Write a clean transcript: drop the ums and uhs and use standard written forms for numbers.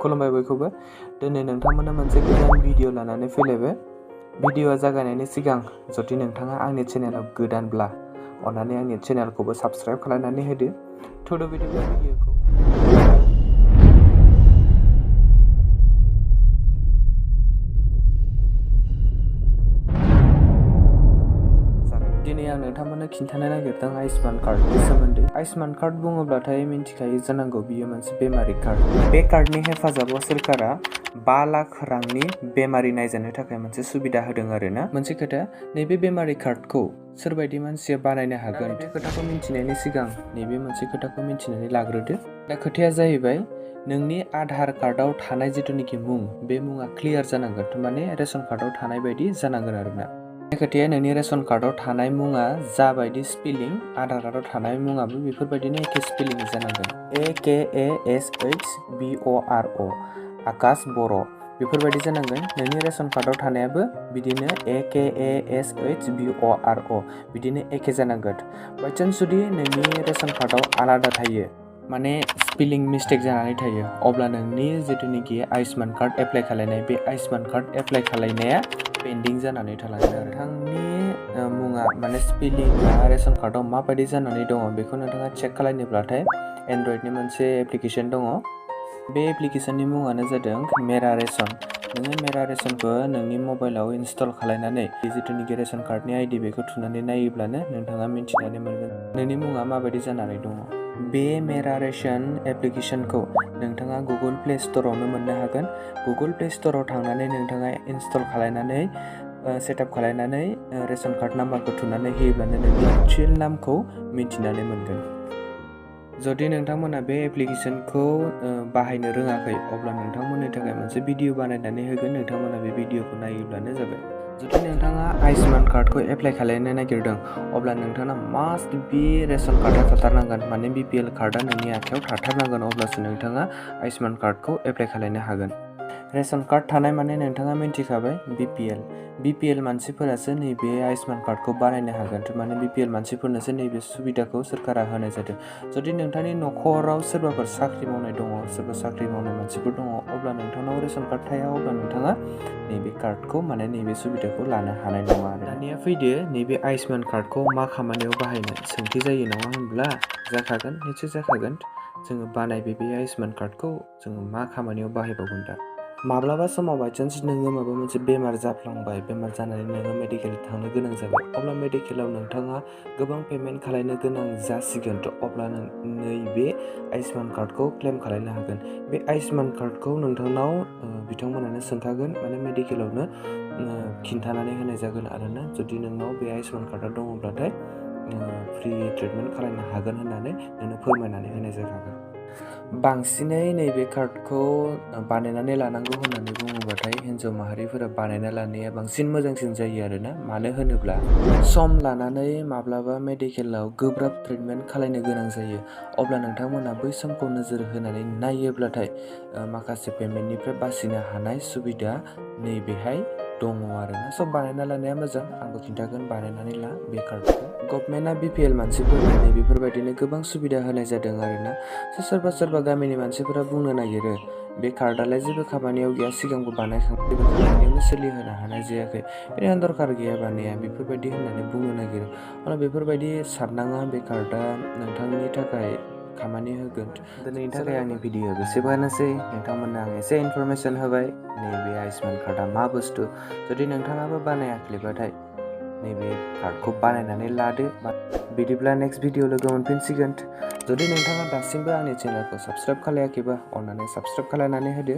खुलुमबाय बयखौबो दिनै नोंथांमोननो मोनसे गोदान भिडिअ लानानै फैलायबाय। भिडिअआ जागायनायनि सिगां जुदि नोंथाङा आंनि चेनेलाव गोदानब्ला अन्नानै आंनि चेनेलखौबो साबस्क्राइब खालामनानै होदो। थुदो बिदिब्ला भिडिअखौ दिनै आं नोंथांमोननो खिन्थानो नागिरदों आयुष्मान कार्डनि सोमोन्दै। आयुष्मान कार्ड बुङोब्लाथाय मिन्थिखायो जानांगौ बियो मोनसे बेमारि कार्ड। बे कार्डनि हेफाजाबाव सोरखारा 5 लाख रांनि बेमारि नायजानो थाखाय मोनसे सुबिदा होदों आरोना। मोनसे खोथा, नैबे बेमारि कार्डखौ सोरबायदि मानसिया बानायनो हागोन बे खोथाखौ मिन्थिनायनि सिगां नैबे मोनसे खोथाखौ मिन्थिनानै लाग्रोदो। दा खोथाया जाहैबाय नोंनि आधार कार्डआव थानाय जिथुनिखि मुं, बे मुङा क्लियार जानांगोन, माने रेशन कार्डआव थानाय बायदि जानांगोन आरोना। बे खोथाया नोंनि रेशन कार्डआव थानाय मुङा जाबायदि स्पेलिं, आधार कार्डआव थानाय मुङाबो बेफोरबायदिनो एखे स्पेलिं जानांगोन। AKASHBORO आकाश बर' बेफोरबायदि जानांगोन। नोंनि रेशन कार्डआव थानायाबो बिदिनो AKASHBORO बिदिनो एखे जानांगोन। बायचान्स जुदि नोंनि रेशन कार्डआव आलादा थायो, माने स्पेलिं मिस्टेक जानानै थायो, अब्ला नोंनि जिथुनिखि आयुष्मान कार्ड एप्लाइ खालायनाय, बे आयुष्मान कार्ड एप्लाइ खालायनाया पेन्डिं जानानै थालांगोन आरो। नोंथांनि मुङा माने स्पेलिंआ रेशन कार्डआव माबायदि जानानै दङ बेखौ नोंथाङा चेक खालायनोब्लाथाय एन्ड्रइडनि मोनसे एप्लिकेसन दङ। बे एप्लिकेसननि मुङानो जादों मेरा रेशन। नोङो मेरा रेशनखौ नोंनि मबाइलाव इनस्टल खालायनानै जिथुनिखि रेशन कार्डनि आइडि बेखौ थुनानै नायोब्लानो नोंथाङा मिन्थिनानै मोनगोन नोंनि मुङा माबायदि जानानै दङ। बे मेरा रेशन एप्लिकेसनखौ नोंथाङा गुगोल प्ले स्ट'रावनो मोननो हागोन। गुगोल प्ले स्ट'राव थांनानै नोंथाङा इनस्टल खालायनानै सेटआप खालायनानै रेशन कार्ड नाम्बारखौ थुनानै होयोब्लानो नोंनि एक्चुयेल नामखौ मिन्थिनानै मोनगोन। जुदि नोंथांमोना बे एप्लिकेसनखौ बाहायनो रोङाखै, अब्ला नोंथांमोननि थाखाय मोनसे भिडिअ बानायनानै होगोन, नोंथांमोना बे भिडिअखौ नायोब्लानो जाबाय। जुदि नोंथाङा आयुष्मान कार्डखौ एप्लाइ खालायनो नागिरदों, अब्ला नोंथाङा मास्ट बि रेशन कार्डआ थाथारनांगोन, माने BPL कार्डआ नोंनि आखायाव थाथारनांगोन, अब्लासो नोंथाङा आयुष्मान कार्डखौ एप्लाइ खालायनो हागोन। रेशन कार्ड थानाय माने नोंथाङा मिन्थिखाबाय BPL मानसिफोरासो नैबे आयुष्मान कार्डखौ बानायनो हागोन, माने BPL मानसिफोरनोसो नैबे सुबिदाखौ सोरखारा होनाय जादों। जुदि नोंथांनि न'खराव सोरबाफोर साख्रि मावनाय दङ, सोरबा साख्रि मावनाय मानसिफोर दङ, अब्ला नोंथांनाव रेशन कार्ड थाया, अब्ला नोंथाङा नैबे कार्डखौ माने नैबे सुबिदाखौ लानो हानाय नङा आरो। दानिया फैदो नैबे आयुष्मान कार्डखौ मा खामानियाव बाहायनो सोंथि जायो नङा होनब्ला? जाखागोन, निस्सय जाखागोन। जोङो बानायबाय बे आयुष्मान कार्डखौ, जोङो मा खामानियाव बाहायबावगोन दा? माब्लाबा समाव बायचान्स नोङो माबा मोनसे बेमार जाफ्लांबाय, बेमार जानानै नोङो मेडिकेल थांनो गोनां जाबाय, अब्ला मेडिकेलाव नोंथाङा गोबां पेमेन्ट खालायनो गोनां जासिगोन, अब्ला नैबे आयुष्मान कार्डखौ क्लेम खालायनो हागोन। बे आयुष्मान कार्डखौ नोंथांनाव बिथांमोनानो सोंखागोन, माने मेडिकेलावनो खिन्थानानै होनाय जागोन आरोना। जुदि नोंनाव बे आयुष्मान कार्डआ दङब्लाथाय फ्रि ट्रिटमेन्ट खालामनो हागोन होननानै नोंनो फोरमायनानै होनाय जाखागोन। बांसिनै नैबे कार्डखौ बानायनानै लानांगौ होननानै बुङोब्लाथाय हिन्जाव माहारिफोरा बानायना लानाया बांसिन मोजांसिन जायो आरोना। मानो होनोब्ला सम लानानै माब्लाबा मेडिकेलाव गोब्राब ट्रिटमेन्ट खालायनो गोनां जायो, अब्ला नोंथांमोना बै समखौ नोजोर होनानै नायोब्लाथाय माखासे पेमेन्टनिफ्राय बासिनो हानाय सुबिदा नैबेहाय दङ आरोना। स' बानायना लानाया मोजां, आंबो खिन्थागोन बानायनानै ला बे कार्डखौ। गभर्नमेन्टआ BPL मानसिफोरनो बेफोरबायदिनो गोबां सुबिदा होनाय जादों आरोना। सोरबा गामिनि मानसिफोरा बुंनो नागिरो बे कार्डआलाय जेबो खामानियाव गैया, सिगांबो बानायखांबाय, जेबो खामानियावनो सोलिहोनो हानाय जायाखै, बेनिखायनो दरखार गैया बानाया, बेफोरबायदि होननानै बुंनो नागिरो। अब्ला बेफोरबायदि साननाङा, बे कार्डआ नोंथांनि थाखाय खामानि होगोन। दिनैनि थाखाय आंनि भिडिअ बेसेबानोसै। नोंथांमोननो आं एसे इनफरमेसन होबाय नैबे आयुष्मान कार्डआ मा बुस्थु। जुदि नोंथाङाबो बानायाखैबाथाय नैबे कार्डखौ बानायनानै लादो। बिदिब्ला नेक्स्ट भिडिअ लोगो मोनफिनसिगोन। जुदि नोंथाङा दासिमबो आंनि चेनेलखौ साबस्क्राइब खालायाखैबा अन्नानै साबस्क्राइब खालायनानै होदो।